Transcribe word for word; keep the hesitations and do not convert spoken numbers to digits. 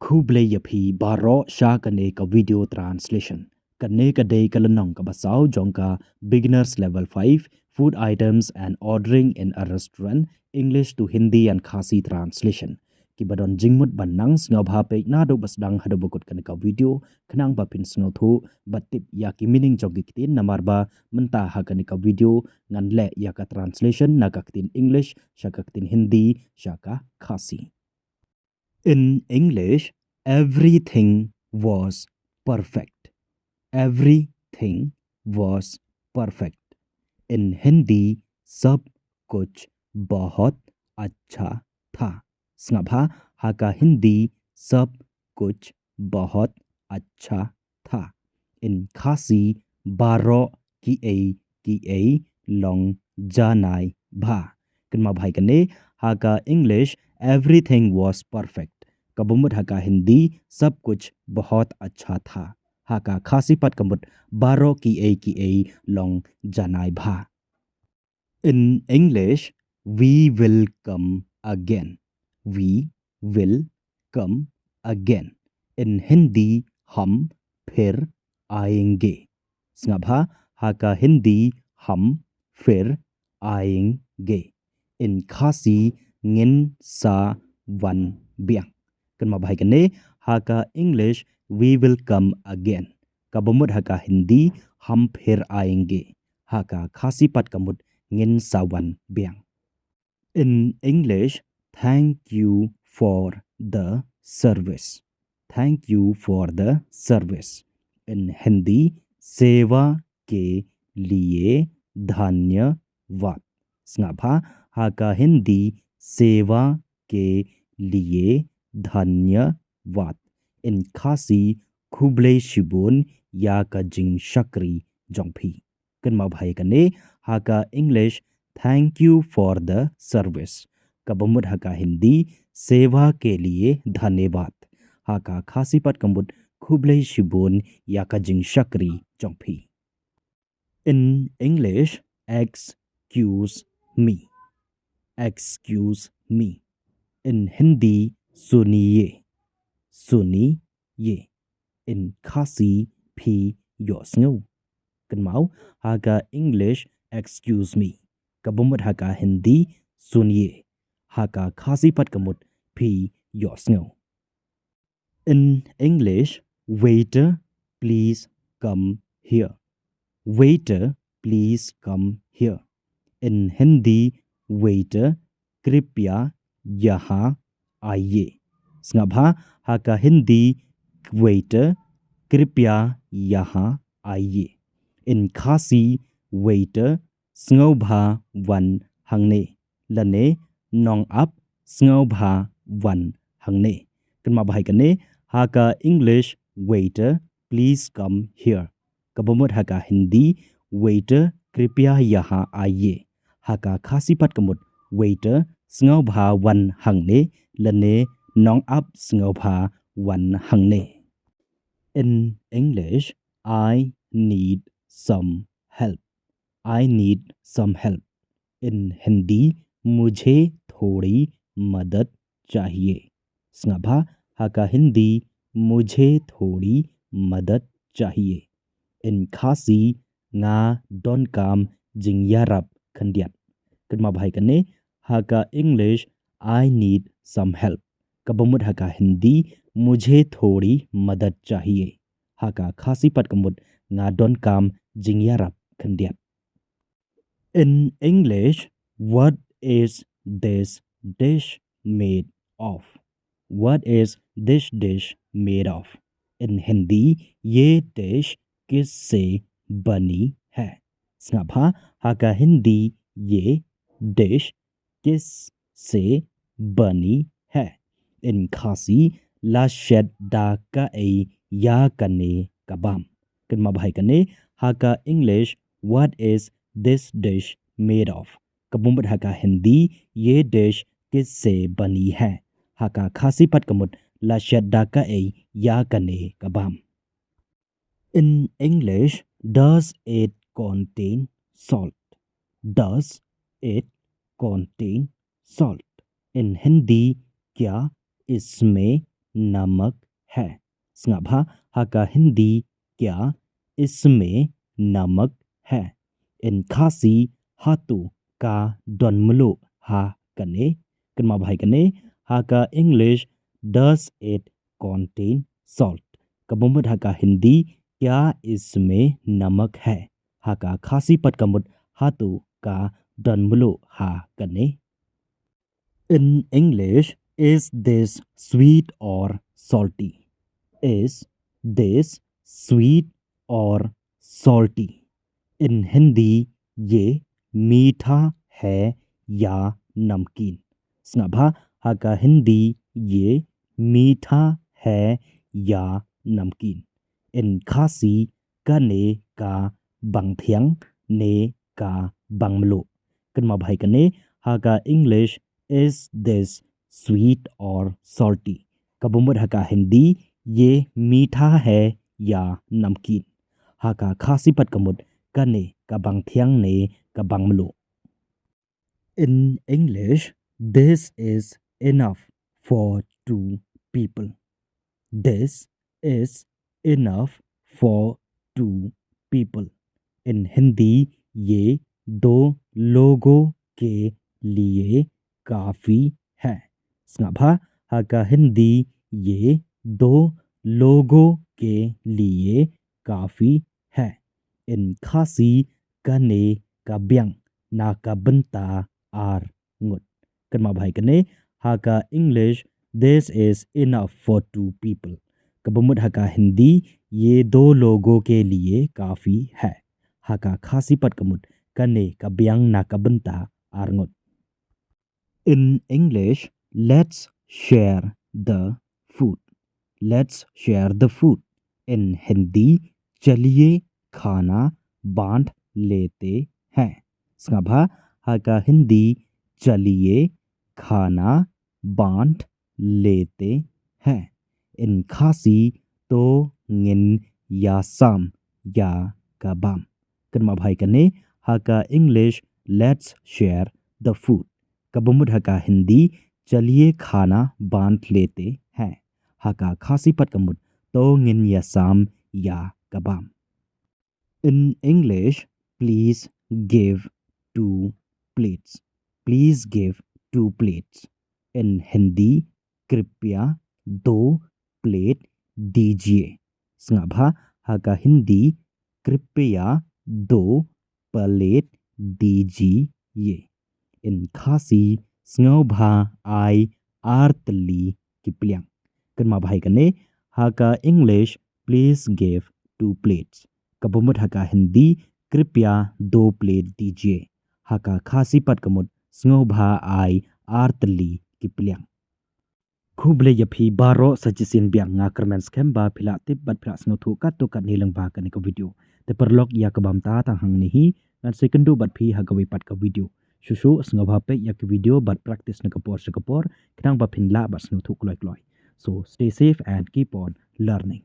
Khublei ïa phi baroh sha kane ka video translation. Kane ka dei ka lynnong kaba saw jong ka Beginners Level five, Food Items and Ordering in a Restaurant, English to Hindi and Khasi Translation. Kiba don jingmut ban nang, sngewbha peit naduh ba sdang haduh ba kut kane ka video, khnang ba phin sngewthuh bad tip ïa ki meaning jong ki ktien, namar ba mynta ha kane ka video ngan leh ïa ka translation na ka ktien English sha ka ktien Hindi sha ka Khasi. In English, everything was perfect. Everything was perfect. In Hindi, सब कुछ बहुत अच्छा था. Sngap bha, ha ka Hindi, सब कुछ बहुत अच्छा था. In Khasi, baroh kiei kiei long janai bha. Kynmaw bha ïa kane, ha ka English, everything was perfect. Kaba mut ha ka Hindi, सब कुछ बहुत अच्छा था. Ha ka Khasi pat ka mut, baroh kiei kiei long janai bha. In English, we will come again. We will come again. In Hindi, हम फिर आएंगे. Sngap bha, ha ka Hindi, हम फिर आएंगे. In Khasi, ngin sa wan biang. Kynmaw bha ïa kane, ha ka English, we will come again. Kaba mut ha ka Hindi, हम फिर आएंगे. Ha ka Khasi pat ka mut, ngin sa wan biang. In English, thank you for the service. Thank you for the service. In Hindi, सेवा के लिए धन्यवाद. Sngap bha, ha ka Hindi, सेवा के लिए धन्यवाद. In Khasi, khublei shibun ïa ka jingshakri jong phi. Kynmaw bha ïa kane, ha ka English, thank you for the service. Kaba mut ha ka Hindi, सेवा के लिए धन्यवाद. Ha ka Khasi pat ka mut, khublei shibun ïa ka jingshakri jong phi. In English, excuse me. Excuse me. In Hindi, सुनिए. सुनिए. In Khasi, phi ïohsngew. Kynmaw, ha ka English, excuse me. Kaba mut ha ka Hindi, सुनिए. Ha ka Khasi pat ka mut, phi ïohsngew. In English, waiter, please come here. Waiter, please come here. In Hindi, waiter, कृपया यहाँ आइए. Sngap bha, ha ka Hindi, waiter, कृपया यहाँ आइए. In Khasi, waiter, sngewbha wan hangne. Lane, nongap, sngewbha wan hangne. Kynmaw bha ïa kane, ha ka English, waiter, please come here. Kaba mut ha ka Hindi, waiter, कृपया यहाँ आइए. Ha ka Khasi pat ka mut, waiter, sngewbha wan hangne, lane, nongap, sngewbha wan hangne. In English, I need some help. I need some help. In Hindi, मुझे थोड़ी मदद चाहिए. Sngap bha, ha ka Hindi, मुझे थोड़ी मदद चाहिए. In Khasi, nga donkam jingïarap khyndiat. Kynmaw bha ïa kane, ha ka English, I need some help. Kaba mut ha ka Hindi, मुझे थोड़ी मदद चाहिए. Ha ka Khasi pat ka mut, nga donkam jingïarap khyndiat. In English, what is this dish made of? What is this dish made of? In Hindi, ये डिश किससे बनी है? Sngap bha, ha ka Hindi, ये डिश किससे बनी है? In Khasi, la shet da kaei ïa kane ka bam? Kynmaw bha ïa kane, ha ka English, what is this dish made of? Kaba mut ha ka Hindi, ये डिश किससे बनी है? Ha ka Khasi pat ka mut, la shet da kaei ïa kane ka bam? In English, does it contain salt? Does it contain salt? In Hindi, क्या इसमें नमक है। Sngap bha, ha ka Hindi, क्या इसमें नमक है? In Khasi, hato ka don mluh ha kane? Kynmaw bha ïa kane, ha ka English, does it contain salt? Kaba mut ha ka Hindi, क्या इसमें नमक है? Ha ka Khasi pat ka mut, hato ka don mluh ha kane? In English, is this sweet or salty? Is this sweet or salty? In Hindi, ये मीठा है या नमकीन? Sngap bha, ha ka Hindi, ये मीठा है या नमकीन? In Khasi, kane ka bang thiang ne ka bang mluh? Kynmaw bha ïa kane, ha ka English, is this sweet or salty? Kaba mut ha ka Hindi, ये मीठा है या नमकीन? Ha ka Khasi pat ka mut, kane ka bang thiang ne ka bang mluh? In English, this is enough for two people. This is enough for two people. In Hindi, ये दो लोगों के लिए काफी है। Sngap bha, ha ka Hindi, ये दो लोगों के लिए काफी है. In Khasi, kane ka biang na ka bynta ar ngut. Kynmaw bha ïa kane, ha ka English, this is enough for two people. Kaba mut ha ka Hindi, ये दो लोगों के लिए काफी है. Ha ka Khasi pat ka mut, kane ka biang na ka bynta ar ngut. In English, let's share the food. Let's share the food. In Hindi, चलिए खाना बांट लेते हैं. Sngap bha, ha ka Hindi, चलिए खाना बांट लेते हैं. In Khasi, to ngin ïa sam ïa ka bam. Kynmaw bha ïa kane, ha ka English, let's share the food. Kaba mut ha ka Hindi, चलिए खाना बांट लेते हैं. Ha ka Khasi pat ka mut, to ngin ïa sam ïa ka bam. In English, please give two plates. Please give two plates. In Hindi, कृपया दो प्लेट दीजिए. Sngap bha, ha ka Hindi, कृपया दो प्लेट दीजिए. In Khasi, sngewbha ai ar tylli ki pliang. Kynmaw bha ïa kane, ha ka English, please give two plates. Kaba mut ha ka Hindi, कृपया दो प्लेट दीजिए. Ha ka Khasi pat ka mut, sngewbha ai ar tylli ki pliang. Khublei ïa phi baroh sa shisien biang, nga kyrmen skhem ba phi la tip bad phi la sngewthuh katto katne lyngba kane ka video. Te paralok, ïa kaba mynta tang hangne hi, ngan sa ïakynduh bad phi ha kawei pat ka video. Shuh shuh sngewbha peit ïa ka video bad practice na ka por sha ka por, khnang ba phin lah bad sngewthuh kloi kloi. So stay safe and keep on learning.